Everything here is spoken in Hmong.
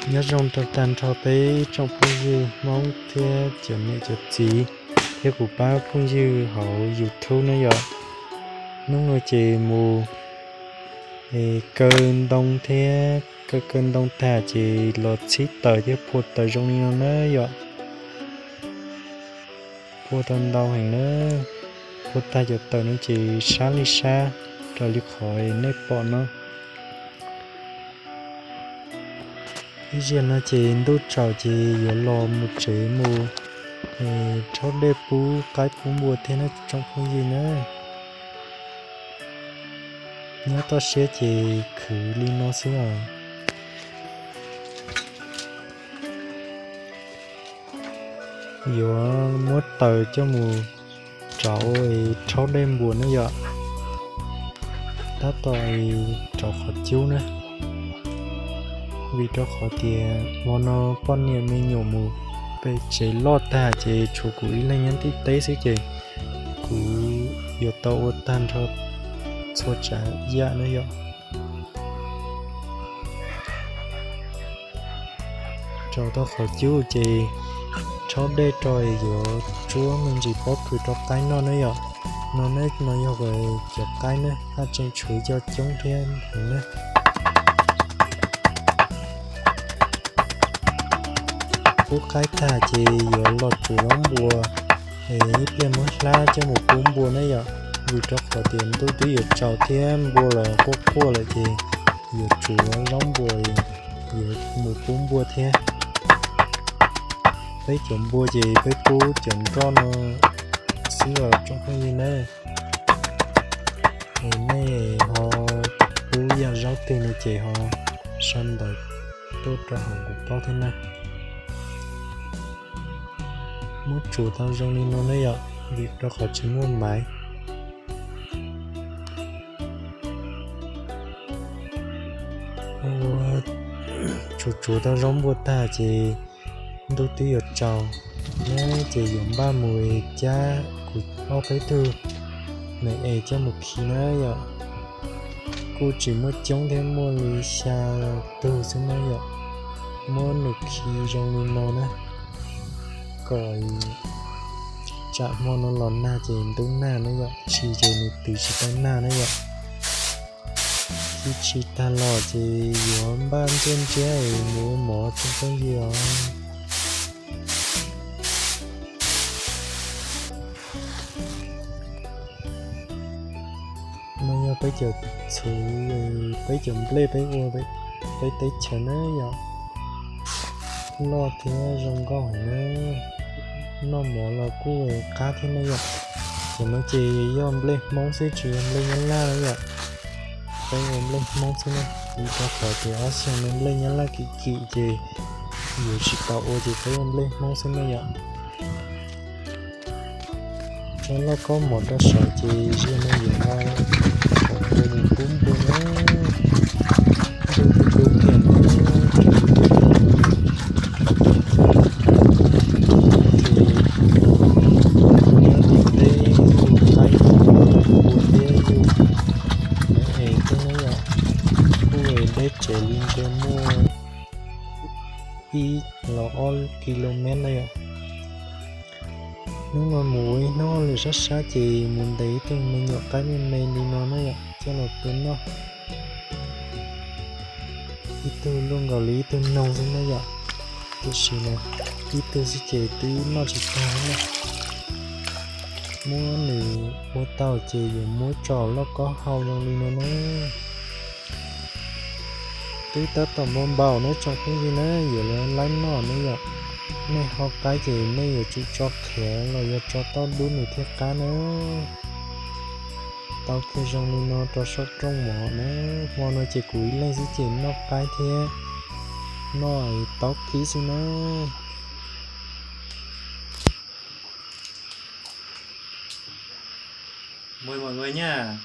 Nyob zoo rau tag nrho peb tsoom phooj ywg Hmoob thiab cov niam cov txiv thiab kuv pab phooj ywg hauv YouTube na yom. Hnub no ces mus kaw ntoo thiab kaw kaw ntoo tag ces los txhib taws thiab phua taws zoo li no na yom. Phua tau ntau heev na, phua tag cov taws no ces sab li sab raws li qhov nej pom no. Ib zaug no ces ntuj tsaus ces yuav los mus tsev mus rhaub dej pub qaib pub npua thiab na tsoom phooj ywg na. Nyob toj siab ces khwv li no xwb os. Yuav muab taws coj mus rauv rhaub dej npua na yom. Tab tom rauv qhov cub na, vim rau qhov tias hmo no poj niam me nyuam mus pem tsev loj tag ces tshuav kuv ib leeg nyob ntiaj teb xwb ces kuv yuav tau ua tag nrho txhua tsav yam na yom. Rau tau qhov cub ces rhaub dej rau yuav tsuab me ntsis pob kws rau qaib noj na yom. No ne no yog cov qaib ne haj tseem tshuav cov coob thiab heev na. Pub qaib tag ces yuav los tsuav zaub npua es ib pliag muab hlab coj mus pub npua na yom. Vim rau qhov tias ntuj twb yuav tsaus thiab npua los quaj quaj lawm ces yuav tsuav zaub npua, yuav mus pub npua thiab. Peb cov npua ces peb pub cov nroj no xwb os tsoom phooj ywg na. Es nej ho pub yam zaub twg no ces ho sau ntawv tuaj rau hauv kuv paub thiab na. Muab tsuav tau zoo li no ne yom, vim rau qhov tsis muaj maiv. Ua tsuav tsuav tau zaub npua tag ces ntuj twb yuav tsaus na, ces yuav npaj mus cab kuv ob peb tug me es coj mus khi na yom. Kuj tsis muaj coob thiab, muaj li xya tug xwb na yom. Muab nws khi zoo li no na, kom tsam hmo no los nag ces ntub nag na yom, tsis ces nws twv tsis tau nag na yom. Khi tsis tag los ces yuav npaj ntsiab ntsiab es mus ua mov tsoom phooj ywg os. No yog peb cov txhuv, peb cov nplej peb ua peb teb chaws na yom. Loj thiab zoo nkauj heev na. Noj mov los kuj qab thiab na yom. Cov no ces yog nplej Hmoob xwb tsis yog nplej Nyab Laj na yom. Peb ua nplej Hmoob xwb na, vim rau qhov tias ob xyoos no nplej Nyab Laj kim kim ces yuav tsis tau ua ces peb ua nplej Hmoob xwb na yom. Tso lauj kaub mov rau saud ces ziag no yuav ho kom npua mus pub npua na. Ntuj twb dub tiag na, ces nyob ntiaj teb yug qaib yug npua thiab yug me es thiab na yom. Kuj deb tsev li ntshe muaj ib los ob kis lus mev na yom. Hnub no mus ua ib hnub lwm sab sab ces mus ntes ib tug me nyuam qaib me me li no na yom, coj los pub noj. Ib tug luaj nkaus li ib tug noog xwb na yom, tiam sis mas ib tug xwb ces twb noj tsis tag na. Muab nws ua tau ces yuav muab tso lauj kaub hau zoo li no na. Twb tab tom npau npaum na tsoom phooj ywg na, yuav lawv laib noj na yom. Nej hau qaib ces nej yuav tsum tso qhiav los yog tso taub dub nws thiaj qab na. Tau kiag zoo li no rau saum rooj mov na. Hmo no ces kuv ib leeg xwb ces noj qaib thiab noj taub kib xwb na. Mời mọi người nha.